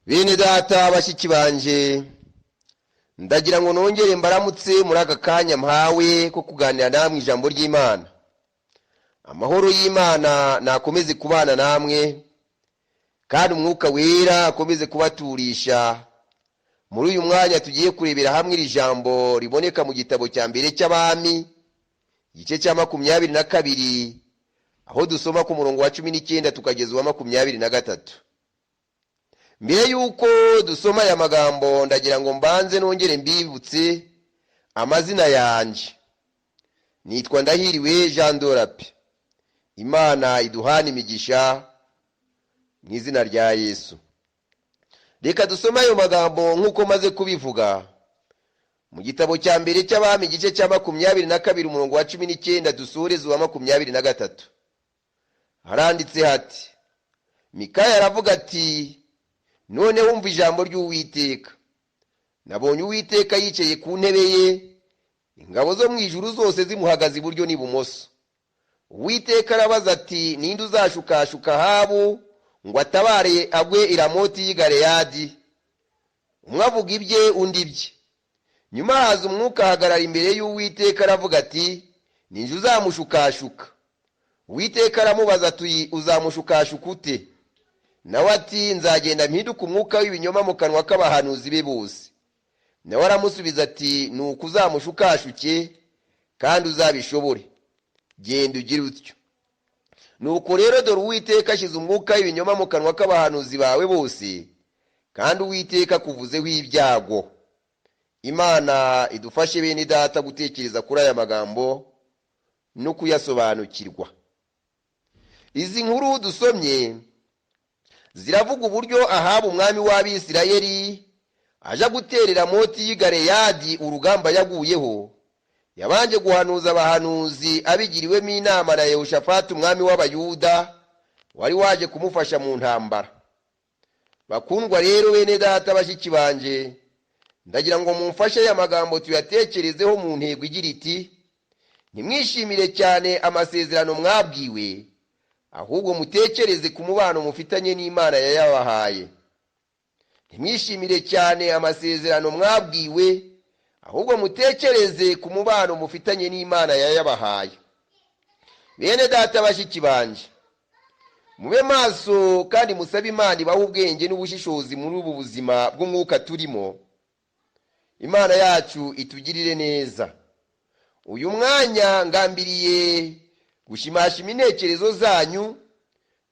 Bene data, bashiki banje, ndagira ngo nongere mbaramutse muri aka kanya mpawe ko kuganira namwe ijambo ry'Imana. Amahoro y'Imana nakomeze kubana namwe, kandi Umwuka Wera akomeze kubaturisha muri uyu mwanya tugiye kurebera hamwe iri jambo riboneka mu gitabo cya mbere cy'Abami, igice cya 22, aho dusoma ku murongo wa 19 tukageza uwa 23. Mbere y'uko dusoma aya magambo, ndagira ngo mbanze nongere mbibutse amazina yanjye. Nitwa Ndahiriwe Jean Dorape. Imana iduhane imigisha mu izina rya Yesu. Reka dusome ayo magambo nk'uko maze kubivuga, mu gitabo cya mbere cy'Abami, igice cya 22, umurongo wa 19, dusoreze uwa 23. Haranditse hati: "Mikaya aravuga ati: 'None wumva ijambo ry'Uwiteka. Nabonye Uwiteka yicaye ku ntebe ye, ingabo zo mu ijuru zose zimuhagaze iburyo n'ibumoso. Uwiteka arabaza ati: 'Ninde uzashukashuka Ahabu ngo atabare agwe i Ramoti y'i Galeyadi?' Umwe avuga ibye, undi ibye. Nyuma haza umwuka, ahagarara imbere y'Uwiteka, aravuga ati: 'Ninjye uzamushukashuka.' Uwiteka aramubaza ati: 'Uzamushukashuka ute?' Nawe ati: 'Nzagenda mpinduke umwuka w'ibinyoma mu kanwa k'abahanuzi be bose.' Nawe aramusubiza ati: 'Nuko uzamushukashuke kandi uzabishobore, genda ugire utyo.' Nuko rero dore, Uwiteka ashyize umwuka w'ibinyoma mu kanwa k'abahanuzi bawe bose, kandi Uwiteka akuvuzeho ibyago.'" Imana idufashe, bene data, gutekereza kuri aya magambo no kuyasobanukirwa. Izi nkuru dusomye ziravuga uburyo Ahabu, umwami w'Abisirayeli, aja guterera Moti y'i Galeyadi urugamba yaguyeho. Yabanje guhanuza abahanuzi abigiriwemo inama na Yehoshafati, umwami w'Abayuda, wari waje kumufasha mu ntambara. Bakundwa rero, bene data, bashiki banje, ndagira ngo mumfashe aya magambo tuyatekerezeho mu ntego igira iti: ntimwishimire cyane amasezerano mwabwiwe, ahubwo mutekereze ku mubano mufitanye n'Imana yayabahaye. Ntimwishimire cyane amasezerano mwabwiwe, ahubwo mutekereze ku mubano mufitanye n'Imana yayabahaye. Bene data, bashiki banje, mube maso kandi musabe Imana ibahe ubwenge n'ubushishozi muri ubu buzima bw'umwuka turimo. Imana yacu itugirire neza. Uyu mwanya ngambiriye gushimashima intekerezo zanyu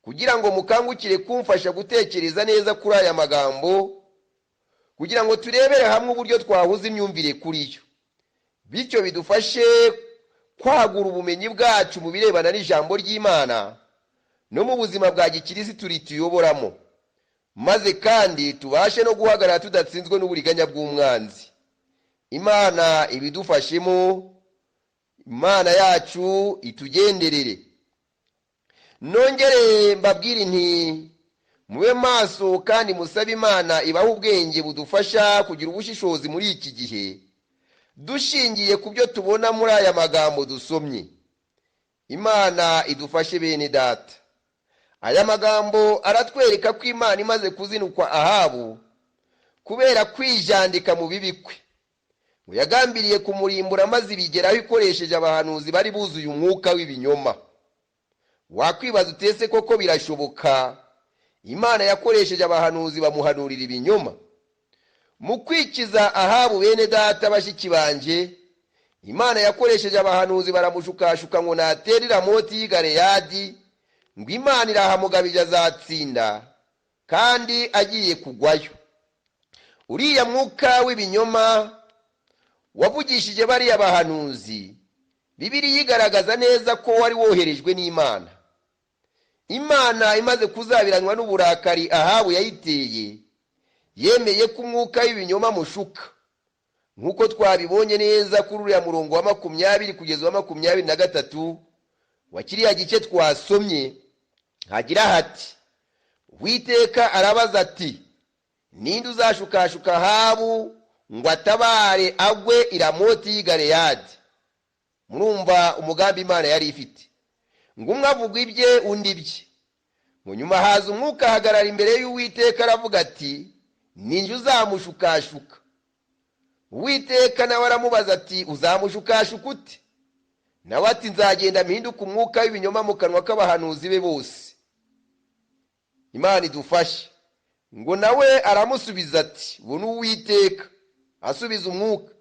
kugira ngo mukangukire kumfasha gutekereza neza kuri aya magambo, kugira ngo turebere hamwe uburyo twahuza imyumvire kuri yo, bityo bidufashe kwagura ubumenyi bwacu mu birebana n'ijambo ry'Imana no mu buzima bwa gikirisitu rituyoboramo, maze kandi tubashe no guhagarara tudatsinzwe n'uburiganya bw'umwanzi. Imana ibidufashemo, Imana yacu itugenderere. Nongere mbabwire nti: mube maso kandi musabe Imana ibahe ubwenge budufasha kugira ubushishozi muri iki gihe, dushingiye ku byo tubona muri aya magambo dusomye. Imana idufashe, bene data. Aya magambo aratwereka ko Imana imaze kuzinukwa Ahabu kubera kwijandika mu bibi kwe, ngo yagambiriye kumurimbura, maze ibigeraho ikoresheje abahanuzi bari buzuye umwuka w'ibinyoma. Wakwibaza utese koko birashoboka, Imana yakoresheje abahanuzi bamuhanurira ibinyoma? Mu kwikiza Ahabu, bene data, bashiki banje, Imana yakoresheje abahanuzi baramushukashuka ngo natera i Ramoti y'i Galeyadi, ngo Imana irahamugabije azatsinda kandi agiye kugwayo. Uriya mwuka w'ibinyoma wavugishije bariya bahanuzi, Bibiliya igaragaza neza ko wari woherejwe n'Imana. Imana imaze kuzabiranywa n'uburakari Ahabu yayiteye, yemeye ko umwuka w'ibinyoma mushuka, nk'uko twabibonye neza kuri uriya murongo wa 20 kugeza uwa 23 wa kiriya gice twasomye. Hagira hati: "Uwiteka arabaza ati: 'Ninde uzashukashuka Ahabu ngo atabare agwe i Ramoti y'i Galeyadi?'" Murumva umugambi Imana yari ifite, ngo umwe avuga ibye, undi ibye, ngo nyuma haza umwuka, ahagarara imbere y'Uwiteka, aravuga ati: Ninjye uzamushukashuka. Uwiteka nawe aramubaza ati: "Uzamushukashuka ute?" Nawe ati: "Nzagenda mpinduke umwuka w'ibinyoma mu kanwa k'abahanuzi be bose." Imana idufashe. Ngo nawe aramusubiza ati, ubu ni Uwiteka asubiza umwuka,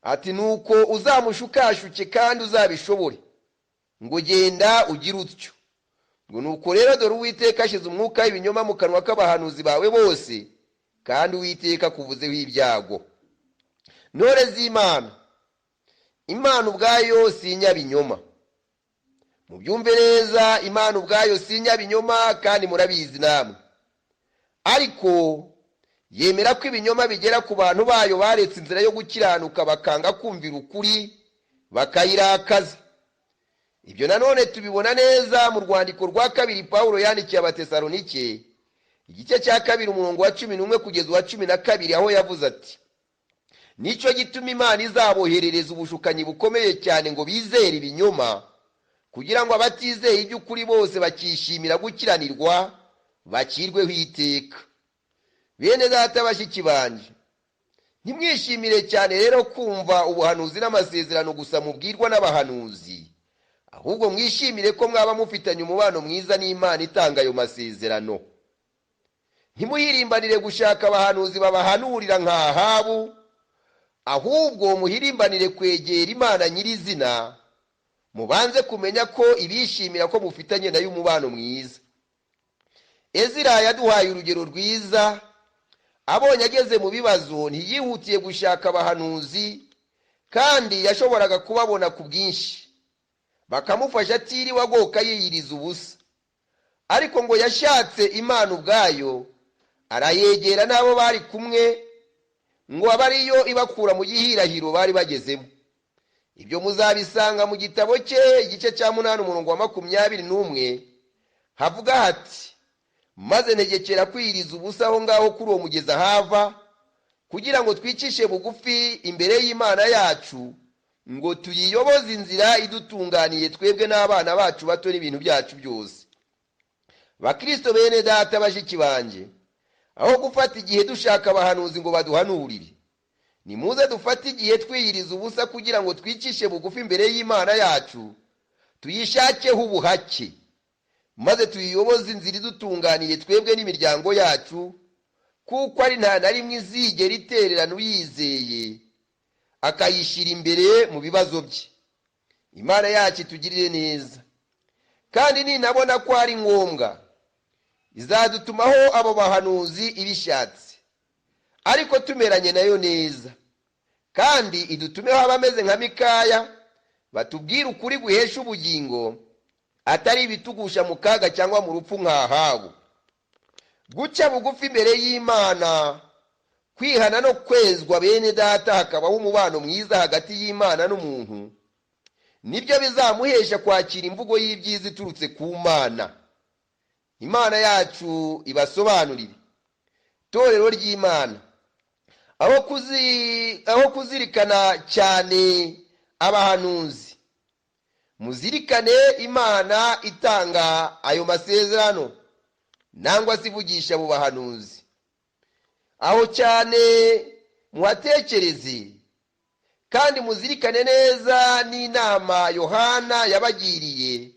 ati: "Nuko uzamushukashuke kandi uzabishobore." Ngo: "Genda ugire utyo." Ngo: "Nuko rero dore Uwiteka ashyize umwuka w'ibinyoma mu kanwa k'abahanuzi bawe bose, kandi Uwiteka akuvuzeho ibyago." Ntore z'Imana, Imana ubwayo si inyabinyoma. Mubyumve neza, Imana ubwayo si inyabinyoma, kandi murabizi namwe. Ariko yemera ko ibinyoma bigera ku bantu bayo baretse inzira yo gukiranuka, bakanga kumvira ukuri, bakayirakaza. Ibyo nanone tubibona neza mu rwandiko rwa kabiri Pawulo yandikiye Abatesalonike, igice cya 2, umurongo wa 11 kugeza uwa 12, aho yavuze ati: "Nicyo gituma Imana izaboherereza ubushukanyi bukomeye cyane ngo bizere ibinyoma, kugira ngo abatizeye iby'ukuri bose bakishimira gukiranirwa bakirweho iteka." Bene data, bashiki banjye, ntimwishimire cyane rero kumva ubuhanuzi n'amasezerano gusa mubwirwa n'abahanuzi, ahubwo mwishimire ko mwaba mufitanye umubano mwiza n'Imana itanga ayo masezerano. Ntimuhirimbanire gushaka abahanuzi babahanurira nka Ahabu, ahubwo muhirimbanire kwegera Imana nyirizina, mubanze kumenya ko ibishimira ko mufitanye nayo umubano mwiza. Ezira yaduhaye urugero rwiza. Abonye ageze mu bibazo, ntiyihutiye gushaka abahanuzi, kandi yashoboraga kubabona ku bwinshi bakamufasha atiriwe agoka yiyiriza ubusa. Ariko ngo yashatse Imana ubwayo, arayegera n'abo bari kumwe, ngo abe ariyo ibakura mu gihirahiro bari bagezemo. Ibyo muzabisanga mu gitabo cye, igice cya 8, umurongo wa 21, havuga hati: "Maze ntegekera kwiyiriza ubusa aho ngaho kuri uwo mugezi Ahava, kugira ngo twicishe bugufi imbere y'Imana yacu, ngo tuyiyoboze inzira idutunganiye, twebwe n'abana bacu bato n'ibintu byacu byose." Bakristo bene data, bashiki banjye, aho gufata igihe dushaka abahanuzi ngo baduhanurire, nimuze dufate igihe twiyiriza ubusa kugira ngo twicishe bugufi imbere y'Imana yacu, tuyishakeho ubuhake, maze tuyiyoboze inzira idutunganiye, twebwe n'imiryango yacu, kuko ari nta na rimwe izigera itererana uyizeye akayishyira imbere mu bibazo bye. Imana yacu itugirire neza, kandi ninabona ko ari ngombwa izadutumaho abo bahanuzi ibishatse, ariko tumeranye nayo neza, kandi idutumeho abameze nka Mikaya batubwire ukuri guhesha ubugingo, atari ibitugusha mu kaga cyangwa mu rupfu nka Ahabu. Guca bugufi imbere y'Imana, kwihana no kwezwa, bene data, hakabaho umubano mwiza hagati y'Imana n'umuntu, nibyo bizamuhesha kwakira imvugo y'ibyiza iturutse ku Mana. Imana yacu ibasobanurire. Torero ry'Imana, aho kuzirikana cyane abahanuzi, muzirikane Imana itanga ayo masezerano nangwa se ivugisha mu bahanuzi. Aho cyane muhatekereze, kandi muzirikane neza n'inama Yohana yabagiriye,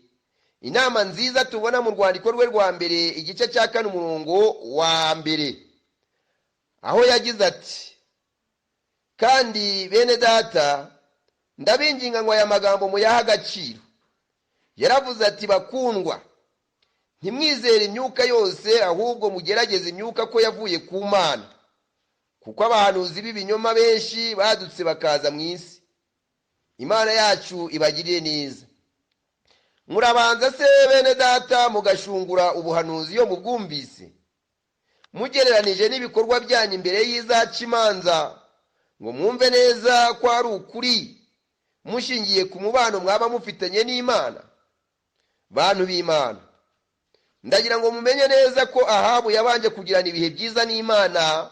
inama nziza tubona mu rwandiko rwe rwa mbere, igice cya 4, umurongo wa 1, aho yagize ati: "Kandi bene data, ndabinginga ngo aya magambo muyahe agaciro." Yaravuze ati: "Bakundwa, ntimwizere imyuka yose, ahubwo mugerageze imyuka ko yavuye ku Mana, kuko abahanuzi b'ibinyoma benshi badutse bakaza mu isi." Imana yacu ibagirire neza. Murabanza se, bene data, mugashungura ubuhanuzi iyo mubwumvise, mugereranije n'ibikorwa byanyu imbere y'izaca imanza, ngo mwumve neza ko ari ukuri, mushingiye ku mubano mwaba mufitanye n'Imana? Bantu b'Imana, ndagira ngo mumenye neza ko Ahabu yabanje kugirana ibihe byiza n'Imana,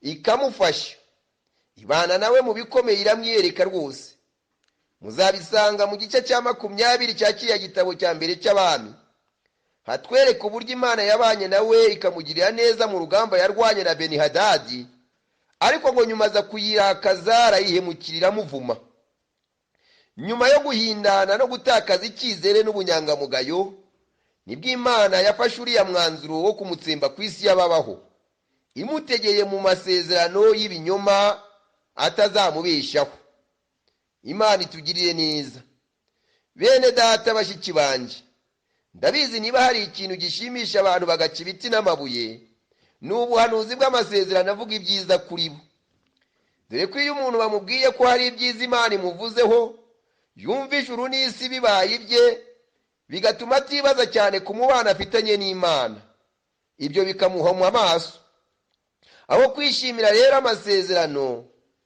ikamufasha, ibana nawe mu bikomeye, iramwiyereka rwose. Muzabisanga mu gice cya 20 cya kiriya gitabo cya mbere cy'Abami. Hatwereka uburyo Imana yabanye nawe ikamugirira neza mu rugamba yarwanye na Benihadadi, ariko ngo nyuma aza kuyirakaza, arayihemukira, iramuvuma. Nyuma yo guhindana no gutakaza icyizere n'ubunyangamugayo, nibwo Imana yafashe uriya mwanzuro wo kumutsemba ku isi y'ababaho, imutegeye mu masezerano y'ibinyoma atazamubeshaho. Imana itugirire neza. Bene data, bashiki banjye, ndabizi niba hari ikintu gishimisha abantu bagaca ibiti n'amabuye, ni ubuhanuzi bw'amasezerano avuga ibyiza kuri bo, dore ko iyo umuntu bamubwiye ko hari ibyiza Imana imuvuzeho, yumva ijuru n'isi bibaye ibye, bigatuma atibaza cyane ku mubano afitanye n'Imana. Ibyo bikamuhoma amaso. Aho kwishimira rero amasezerano,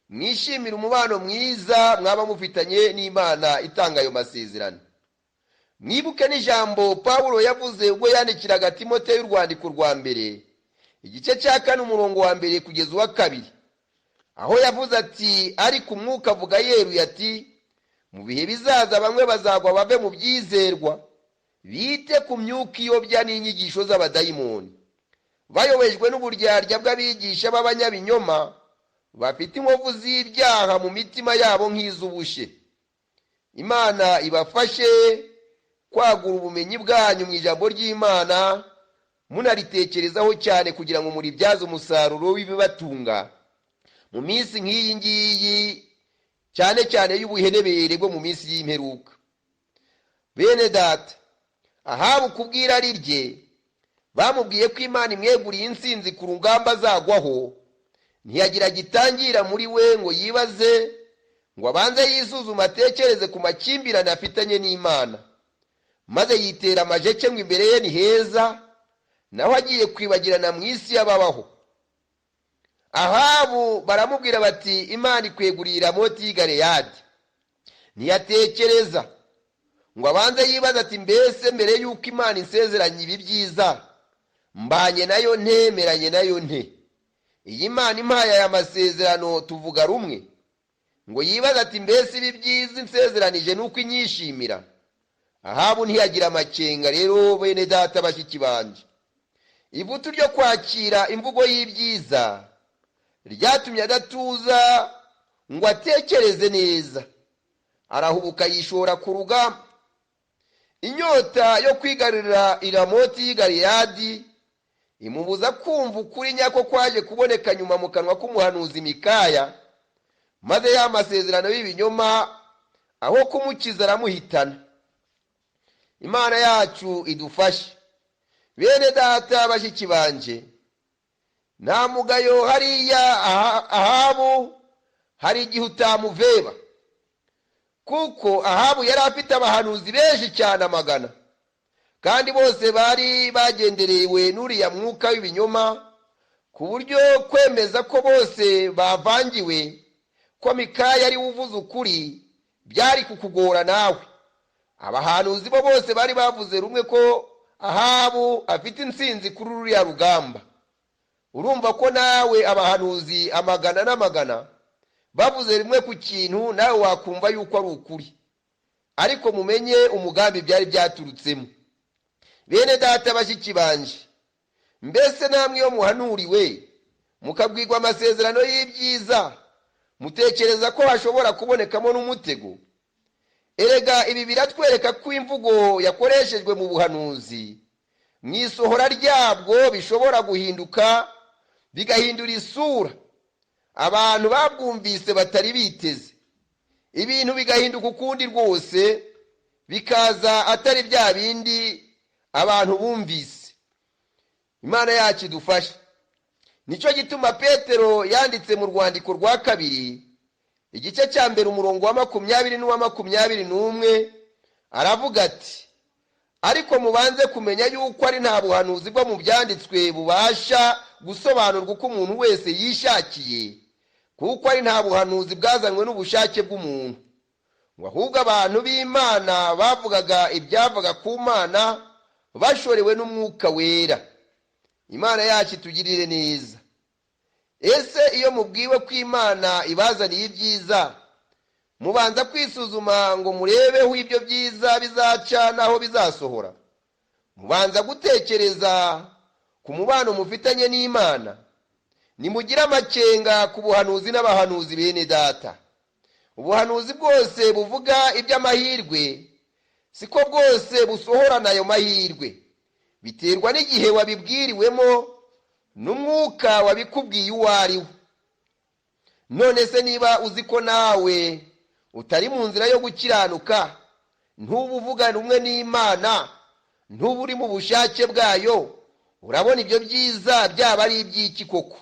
mwishimire umubano mwiza mwaba mufitanye n'Imana itanga ayo masezerano. Mwibuke n'ijambo Pawulo yavuze ubwo yandikiraga Timoteyo urwandiko rwa mbere, igice cya 4, umurongo wa 1 kugeza uwa 2, aho yavuze ati: "Ariko Umwuka avuga yeruye ati mu bihe bizaza bamwe bazagwa bave mu byizerwa, bite ku myuka iyobya n'inyigisho z'abadayimoni, bayobejwe n'uburyarya bw'abigisha b'abanyabinyoma, bafite inkovu z'ibyaha mu mitima yabo nk'iz'ubushye." Imana ibafashe kwagura ubumenyi bwanyu mu ijambo ry'Imana, munaritekerezaho cyane kugira ngo muribyaze umusaruro w'ibibatunga mu minsi nk'iyi ngiyi, cyane cyane y'ubuhenebere bwo mu minsi y'imperuka. Bene data, Ahabu kubw'irari rye bamubwiye ko Imana imweguriye intsinzi ku rugamba azagwaho, ntiyagira gitangira muri we ngo yibaze, ngo abanze yisuzume, atekereze ku makimbirane afitanye n'Imana, maze yitera amajeke ngo imbere ye ni heza, naho agiye kwibagirana mu isi y'ababaho. Ahabu baramubwira bati: "Imana ikweguriye Ramoti y'i Galeyadi." Ntiyatekereza ngo abanze yibaze ati: "Mbese mbere y'uko Imana insezeranye ibi byiza, mbanye nayo ntemeranye nayo nte? Iyi Mana impaye aya masezerano tuvuga rumwe?" Ngo yibaze ati: "Mbese ibi byiza insezeranije ni uko inyishimira?" Ahabu ntiyagira amakenga. Rero bene data, bashiki banjye, ivutu ryo kwakira imvugo y'ibyiza ryatumye adatuza ngo atekereze neza, arahubuka yishora ku rugamba. Inyota yo kwigarurira i Ramoti y'i Galeyadi imubuza kumva ukuri nyako kwaje kuboneka nyuma mu kanwa k'umuhanuzi Mikaya, maze ya masezerano y'ibinyoma aho kumukiza aramuhitana. Imana yacu idufashe. Bene data, bashiki banjye, nta mugayo hariya. Ahabu hari igihe utamuveba, kuko Ahabu yari afite abahanuzi benshi cyane, amagana, kandi bose bari bagenderewe n'uriya mwuka w'ibinyoma, ku buryo kwemeza ko bose bavangiwe, ko Mikaya ari we uvuze ukuri, byari kukugora nawe. Abahanuzi bo bose bari bavuze rumwe ko Ahabu afite intsinzi kuri ruriya rugamba. Urumva ko nawe abahanuzi amagana n'amagana bavuze rimwe ku kintu, nawe wakumva yuko ari ukuri. Ariko mumenye umugambi byari byaturutsemo. Bene data, bashiki banjye, mbese namwe iyo muhanuriwe mukabwirwa amasezerano y'ibyiza, mutekereza ko hashobora kubonekamo n'umutego? Erega ibi biratwereka ko imvugo yakoreshejwe mu buhanuzi, mu isohora ryabwo bishobora guhinduka, bigahindura isura abantu babwumvise batari biteze, ibintu bigahinduka ukundi rwose, bikaza atari bya bindi abantu bumvise. Imana yacu idufashe. Nicyo gituma Petero yanditse mu rwandiko rwa 2, igice cya 1, umurongo wa 20 n'uwa 21, aravuga ati: "Ariko mubanze kumenya yuko ari nta buhanuzi bwo mu byanditswe bubasha gusobanurwa uko umuntu wese yishakiye, kuko ari nta buhanuzi bwazanywe n'ubushake bw'umuntu, ngo ahubwo abantu b'Imana bavugaga ibyavaga ku Mana bashorewe n'Umwuka Wera." Imana yacu itugirire neza. Ese iyo mubwiwe ko Imana ibazaniye ibyiza, mubanza kwisuzuma ngo murebeho ibyo byiza bizaca n'aho bizasohora? Mubanza gutekereza ku mubano mufitanye n'Imana. Nimugire amakenga ku buhanuzi n'abahanuzi, bene data. Ubuhanuzi bwose buvuga iby'amahirwe siko bwose busohorana ayo mahirwe. Biterwa n'igihe wabibwiriwemo n'umwuka wabikubwiye uwo ari we. None se niba uzi ko nawe utari mu nzira yo gukiranuka, ntuba uvuga rumwe n'Imana, ntuba uri mu bushake bwayo, urabona ibyo byiza byaba ari iby'iki koko?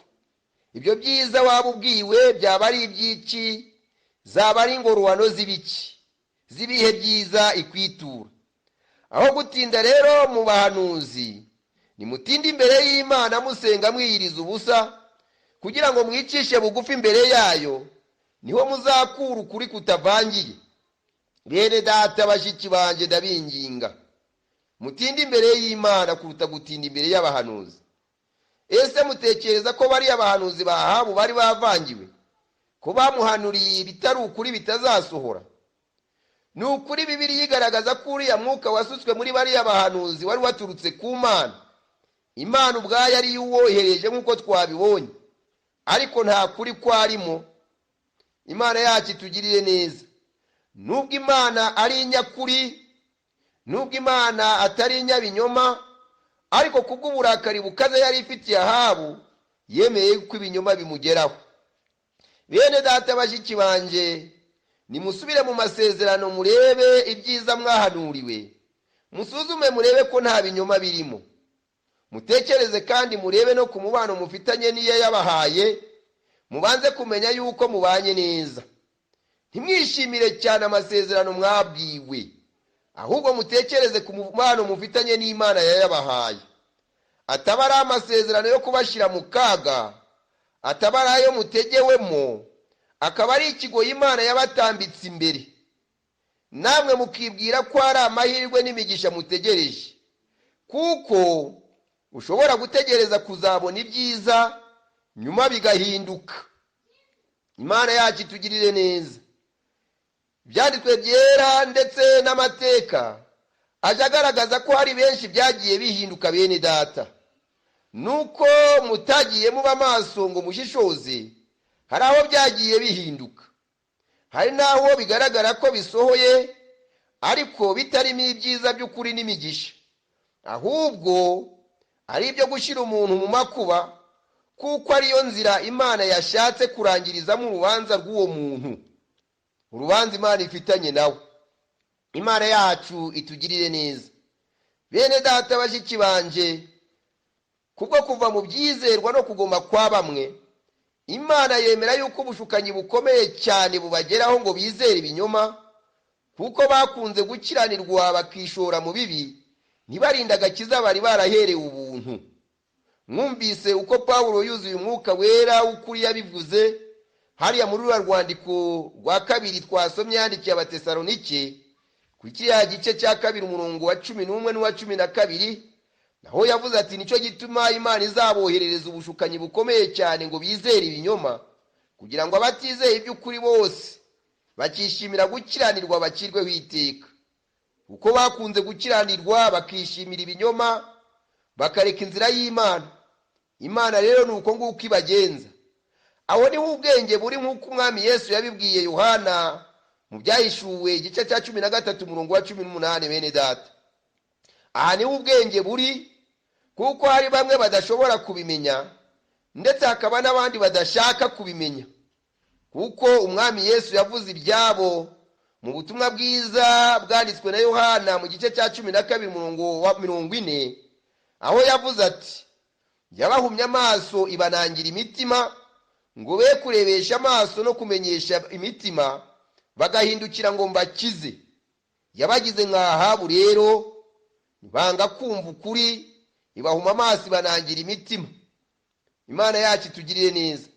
Ibyo byiza waba ubwiwe byaba ari iby'iki? Zaba ari ingororano z'ibiki, z'ibihe byiza ikwitura? Aho gutinda rero mu bahanuzi, nimutinde imbere y'Imana musenga mwiyiriza ubusa, kugira ngo mwicishe bugufi imbere yayo, niho muzakura ukuri kutavangiye. Bene data, bashiki banjye, ndabinginga mutinde imbere y'Imana kuruta gutinda imbere y'abahanuzi. Ese mutekereza ko bariya bahanuzi ba Ahabu bari bavangiwe, ko bamuhanuriye ibitari ukuri bitazasohora? Ni ukuri, Bibiliya igaragaza ko uriya mwuka wasutswe muri bariya bahanuzi wari waturutse ku Mana. Imana ubwayo ariyo uwohereje, nk'uko twabibonye, ariko nta kuri kwarimo. Imana yacu itugirire neza. Nubwo Imana ari inyakuri, nubwo Imana atari inyabinyoma, ariko kubw'uburakari bukaze yari ifitiye Ahabu, yemeye ko ibinyoma bimugeraho. Bene data, bashiki banjye, nimusubire mu masezerano, murebe ibyiza mwahanuriwe, musuzume murebe ko nta binyoma birimo. Mutekereze kandi murebe no ku mubano mufitanye n'iyo yabahaye, mubanze kumenya yuko mubanye neza. Ntimwishimire cyane amasezerano mwabwiwe, ahubwo mutekereze ku mubano mufitanye n'Imana yayabahaye. Ataba ari amasezerano yo kubashyira mu kaga, ataba ari ayo mutegewemo, akaba ari ikigoyi Imana yabatambitse imbere, namwe mukibwira ko ari amahirwe n'imigisha mutegereje, kuko ushobora gutegereza kuzabona ibyiza, nyuma bigahinduka. Imana yacu itugirire neza. Ibyanditswe byera ndetse n'amateka ajya agaragaza ko hari benshi byagiye bihinduka. Bene data, nuko mutagiye muba amaso ngo mushishoze, hari aho byagiye bihinduka, hari n'aho bigaragara ko bisohoye ariko bitarimo ibyiza by'ukuri n'imigisha, ahubwo ari ibyo gushyira umuntu mu makuba, kuko ariyo nzira Imana yashatse kurangirizamo urubanza rw'uwo muntu, urubanza Imana ifitanye nawe. Imana yacu itugirire neza. Bene data, bashiki banjye, kubwo kuva mu byizerwa no kugoma kwa bamwe, Imana yemera yuko ubushukanyi bukomeye cyane bubageraho ngo bizere ibinyoma, kuko bakunze gukiranirwa bakishora mu bibi, ntibarinde agakiza bari baraherewe ubuntu. Mwumvise uko Pawulo yuzuye Umwuka Wera w'ukuri yabivuze hariya muri ruriya rwandiko rwa kabiri twasomye yandikiye Abatesalonike, ku kiriya gice cya 2, umurongo wa 11 n'uwa 12, naho yavuze ati: "Nicyo gituma Imana izaboherereza ubushukanyi bukomeye cyane ngo bizere ibinyoma, kugira ngo abatizeye iby'ukuri bose bakishimira gukiranirwa bakirweho iteka." Kuko bakunze gukiranirwa bakishimira ibinyoma, bakareka inzira y'Imana. Imana rero ni uko nguko ibagenza. Aho niho ubwenge buri, nk'uko Umwami Yesu yabibwiye Yohana mu Byahishuwe igice cya 13, umurongo wa 18. Bene data, aha niho ubwenge buri, kuko hari bamwe badashobora kubimenya, ndetse hakaba n'abandi badashaka kubimenya, kuko Umwami Yesu yavuze ibyabo mu butumwa bwiza bwanditswe na Yohana mu gice cya 12, umurongo wa 40, aho yavuze ati: "Yabahumye amaso, ibanangira imitima, ngo be kurebesha amaso no kumenyesha imitima, bagahindukira ngo mbakize." Yabagize nka Ahabu rero, banga kumva ukuri, ibahuma amaso, ibanangira imitima. Imana yacu itugirire neza.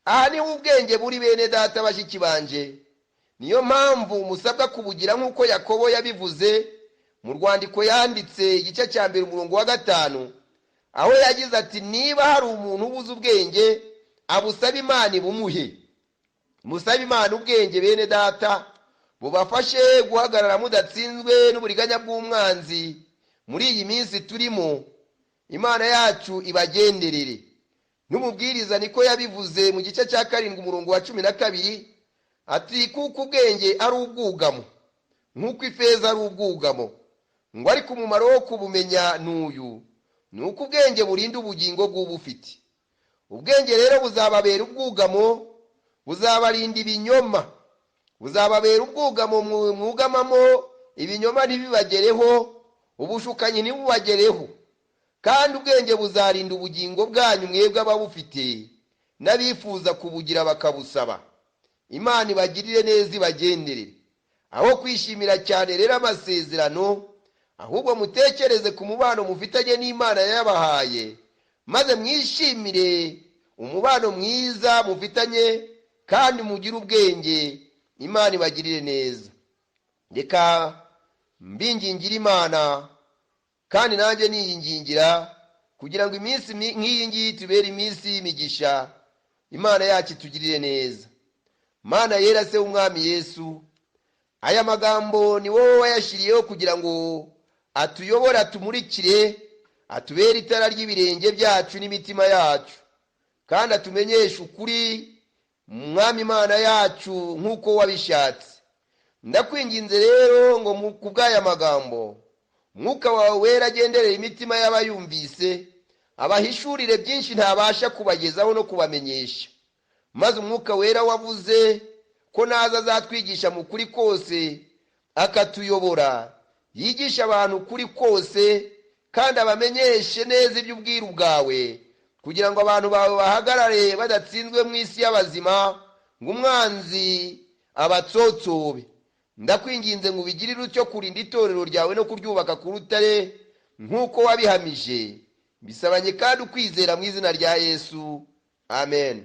Aha niho ubwenge buri, bene data, bashiki banje. Niyo mpamvu musabwa kubugira, nk'uko Yakobo yabivuze mu rwandiko yanditse igice cya 1, umurongo wa 5, aho yagize ati: "Niba hari umuntu ubuze ubwenge, abusaba Imana ibumuhe." Musabe Imana ubwenge, bene data, bubafashe guhagarara mudatsinzwe n'uburiganya bw'umwanzi. Muri iyi minsi turimo, Imana yacu ibagenderere. N'umubwiriza niko yabivuze mu gice cya 7 umurongo wa 12, ati: "Kuko ubwenge ari ubwugamo nk'uko ifeza ari ubwugamo," ngo ariko umumaro wo kubumenya ni uyu: ni uko ubwenge burinda ubugingo bw'ubufite. Ubwenge rero buzababera ubwugamo, buzabarinda ibinyoma, buzababera ubwugamo mwugamamo, ibinyoma ntibibagereho, ubushukanyi ntibubagereho. Kandi ubwenge buzarinda ubugingo bwanyu, mwebwe ababufite n'abifuza kubugira bakabusaba. Imana ibagirire neza, ibagenderere. Aho kwishimira cyane rero amasezerano, ahubwo mutekereze ku mubano mufitanye n'Imana yabahaye, maze mwishimire umubano mwiza mufitanye kandi mugire ubwenge. Imana ibagirire neza. Reka mbingingire Imana, kandi nanjye niyingingira kugira ngo iminsi nk'iyi ngiyi tubere iminsi y'imigisha. Imana yacu itugirire neza. Mana yera, Se w'Umwami Yesu, aya magambo ni wowe wayashyiriyeho kugira ngo atuyobore, atumurikire, atubere itara ry'ibirenge byacu n'imitima yacu, kandi atumenyeshe ukuri, Mwami Imana yacu, nk'uko wabishatse. Ndakwinginze rero ngo ku bw'aya magambo, Mwuka wawe Wera agenderera imitima y'abayumvise, abahishurire byinshi ntabasha kubagezaho no kubamenyesha. Maze Umwuka Wera wavuze ko naza azatwigisha mu kuri kose, akatuyobora, yigisha abantu ukuri kose, kandi abamenyeshe neza iby'ubwiru bwawe, kugira ngo abantu bawe bahagarare badatsinzwe mu isi y'abazima, ngo umwanzi abatsotsobe. Ndakwinginze ngo ubigirire utyo kurinda itorero ryawe no kuryubaka ku rutare nk'uko wabihamije. Bisabanye kandi ukwizera mu izina rya Yesu, amen.